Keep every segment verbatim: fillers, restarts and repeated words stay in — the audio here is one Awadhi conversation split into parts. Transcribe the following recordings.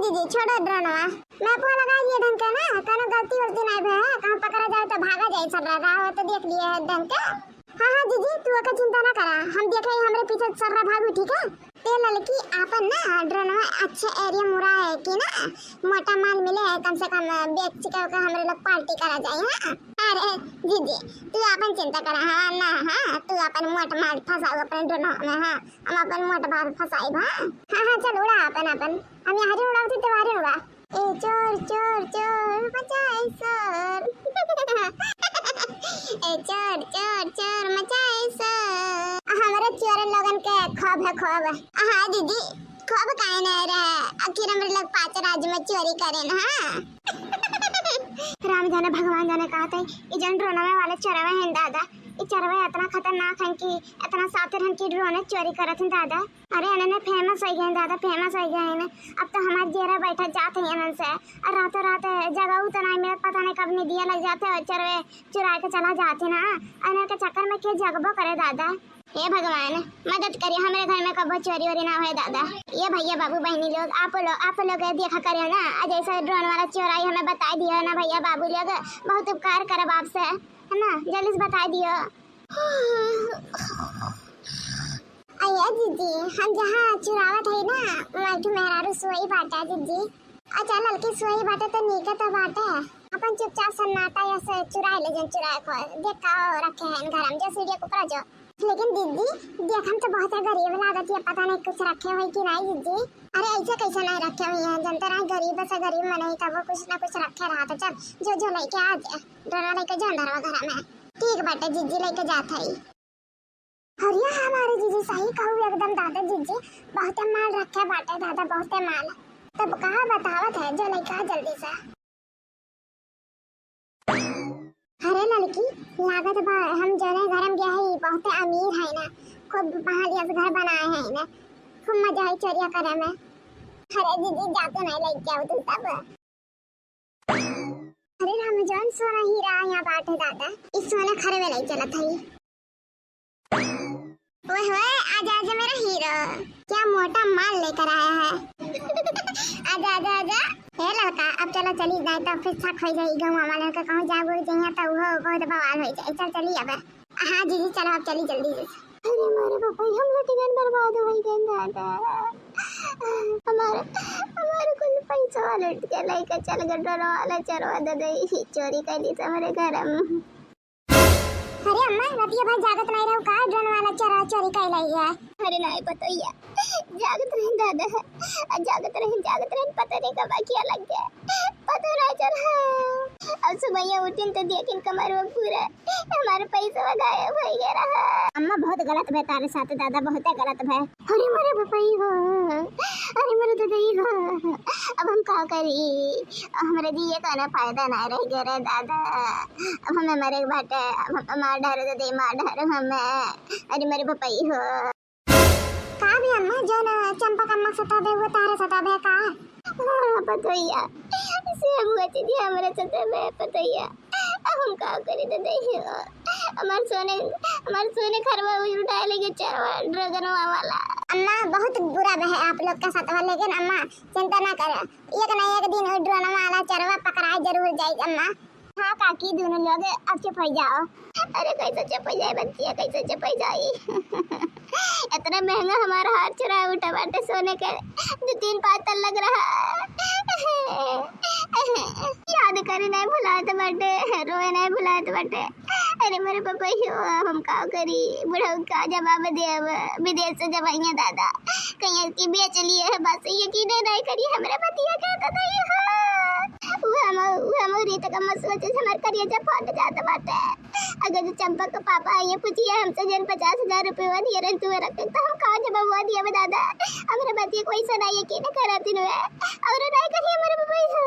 दीदी, छोड़ो ड्रोनवा। मैपवा लगा दिए ढंग के ना, कोनो गलती वलती नहीं भे है, कहूँ पकड़ा जाए तो भागा जाए, सब रहा हो तो देख लिए है ढंग के। हाँ, हाँ, जीजी, तू ओकर चिंता ना करा, हम देखे ही हमरे पीछे सर्रा भागू, ठीक है? ते ललकी, आपन ना ड्रोनवा अच्छे एरिया मुरा है कि ना, मोटा माल मिले है, कम से कम बेच के ओकर हमरे लोग पार्टी करा जाए, हाँ? अरे जीजी, तू आपन चिंता करा, हाँ ना, हाँ, तू आपन मोट माल फंसाओ अपने ड्रोनवा में, हाँ, हम आपन मोट माल फंसाई, हाँ? हाँ, हाँ, चल उड़ा आपन, आपन, हम यहाँ उड़ावती, तू वहाँ उड़ा। ए चोर, चोर, चोर, मचाए शोर। ए चोर, चोर, चोर, मचाए शोर। हमरे चोरन लोगन के खूब है, खूब। हाँ दीदी, खूब काहे नहीं रहे? आखिर हमरे लोग पाँच राज में चोरी करेन, हाँ। राम जाने भगवान जाने का थे, ई जन ड्रोनवे वाले चोरवे हैं दादा। ई चोरवे इतना खतरनाक हैं कि इतना सातिर हैं कि ड्रोन चोरी करत हैं दादा। अरे, एने ने famous होइ गए दादा, famous होइ गए एने। अब तो हमार जियरा बैठा जात है एनन से। और रातों रात जगहू तो नहीं मिलत, पता नहीं कब निदिया लग जाते और चोरवे चुरा के चला जाते ना। एने के चक्कर में के जगबो करे दादा। हे भगवान, मदद करिए, हमरे घर में कबो चोरी वोरी ना होए दादा। ये भैया बाबू बहनी लोग, आप लोग, आप लोग ये देखा करिए ना, आज ऐसा ड्रोन वाला चोराई हमें बताई दिया ना भैया बाबू लोग, बहुत उपकार करब आपसे, है ना, जल्दी से बताई दियो। अये जीजी, हम जहाँ चुरावत हई ना, वहाँ एक ठो मेहरारू सोई बाटे जीजी। अच्छा, ललकी सोई बाटे तो नीके तो बाटे। अपन चुपचाप सन्नाटा या से चुराए ले जन चुराए को। देख का रखे हैं घर में, जो सीढ़िया के ऊपर जो। लेकिन दीदी, देख हम तो बहुत गरीब लागत है, पता नहीं कुछ रखे होई कि नहीं जीजी। अरे ऐसे कैसे नहीं रखे हुई हैं, जनते नहीं गरीब से गरीब मनई तब वो कुछ ना कुछ रखे रहा। तो चल, जो जो लेके आ जे, डोरा लेके जा अंदरवा घर में। ठीक बाटे जीजी, लेके जात हई। अरे हमारे जीजी सही कहू एकदम दादा जीजी, बहुते माल रखे बाटे दादा, बहुते माल। तब कहा बतावत है जो लइका जल्दी से। अरे ललकी, लागत बा हम जौने घर में गया है बहुते अमीर है ना, खूब महलिया से घर बनाए है ना, खूब मजा है चोरिया करे में। अरे जीजी जाते नहीं लेके आओ तू तब। अरे राम, जौन सोना हीरा यहाँ बाटे दादा, इस सोना खरवे लाई चलत हई। ओए होए, आजा आजा मेरा हीरो, क्या मोटा माल लेकर आया है। आजा आजा आजा। हे लड़का, अब चलो चली जाए, तो फिर शक हो जाई गाँव वाले के, कहूँ जागो जइया तो वो बहुत बवाल हो जाए। चल चली अब। हाँ जीजी, चलो अब चली जल्दी से। अरे मारे बाबा, हम लुटिगन बर्बाद हो गए दादा। हमारे, हमारे कुल पैसा लूट के लेके चल गए डरो वाला चरवा दे दे, चोरी कर ली हमारे घर में। अरे अम्मा, रतिया भर जागत नहीं रहो का? ड्रोन वाला चोरा चोरी कर लाई है। अरे नहीं पतोहिया, जागत रहे दादा, जागत रहे, जागत रहे, पता नहीं कब अखिया लग गया, पता नहीं चला। अब सुबह उठिन तो देखिन कमरवा पूरा हमारे पैसा गायब हो गया रहा। अम्मा बहुत गलत भय तारे साथ दादा, बहुत गलत भय। अरे मोरे बपई हो, अरे मोरे ददई हो, अब हम का करी? हमरे जिए का ना फायदा ना रह गया रे दादा। अब हमें मरे के बाटे, अब हमें मार डारे ददई, मार डारे हमें। अरे मोरे बपई हो। का भी अम्मा, जौन चंपक अम्मा सताबे, वो तारे सताबे का? हाँ पतोहिया, से हुआ चीज हमरे सताबे पतोहिया। अब हम का करी ददई हो? हमार सोने, हमार सोने खरवा उठाए लेके चरवा ड्रगनवा वाला। अम्मा, बहुत बुरा बहे आप लोग का साथ हुआ, लेकिन अम्मा चिंता ना करे, एक ना एक दिन वो ड्रोन वाला चरवा पकड़ाए जरूर जाए अम्मा। हाँ काकी, दोनों लोग अब चुप हो जाओ। अरे कैसे चुप हो जाए बच्चिया, कैसे चुप हो जाई? इतना महंगा हमारा हार चुराए उठा बाटे सोने के, दो तीन पाँच तल लग रहा। याद करे नहीं भुलात बाटे, रोए नहीं भुलात बाटे। अरे मोरे पपैया, हम का करी? बुढ़ऊ का जवाब देब? विदेश से जवाइयाँ दादा, कहीं की बेच लिए है, बस यकीन नहीं करी हमरे बतिया के तो नहीं हो। वो हम, वो हम रीत का मसुआ चीज हमार करिया जब फट जात बाटे। अगर जो चंपा के पापा ये पूछिए हमसे जन पचास हजार रुपये दिए रहे तू रख, तो हम कहाँ जवाब दिया बे दादा? हमरे बतिया कोई सुना यकीन करत नहीं है और नहीं करी हमारे पपैया।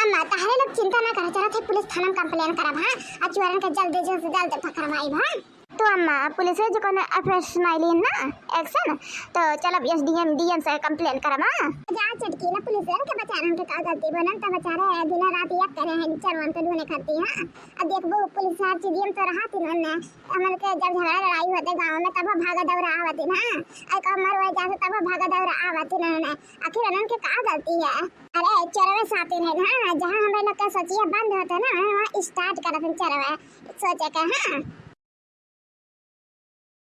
अम्मा, तहरे लोग चिंता ना करा, चलत है पुलिस थाना में complain करब, हाँ? आ चोरन के जल्दी, जल्दी से जल्दी पकड़वाई, हाँ? तो अम्मा, पुलिस है जो कौन एफ आई आर नाई लीन ना, एक्शन, तो चल अब S D M, D M से कंप्लेन करब, हाँ? जा चटकीला, पुलिस है के बेचारन के का गलती बनल, त बेचारे दिन रात एक करे हैं चोरवन के ढूंढे खातिर, हाँ? अब देखबो पुलिस हर चीज में तो रहत ही ना, हमन के जब झगड़ा लड़ाई होते गाँव में तब भागा दौड़ा आवत ही ना, आई का मर वही जाते तब भागा दौड़ा आवत ही ना, आखिर उन्हन के का गलती है? अरे चोरवे साथी रहे ना, जहाँ हमरे लोग के सोचिए बंद होते ना, वहाँ स्टार्ट करत हैं चोरवे सोचे के, हाँ?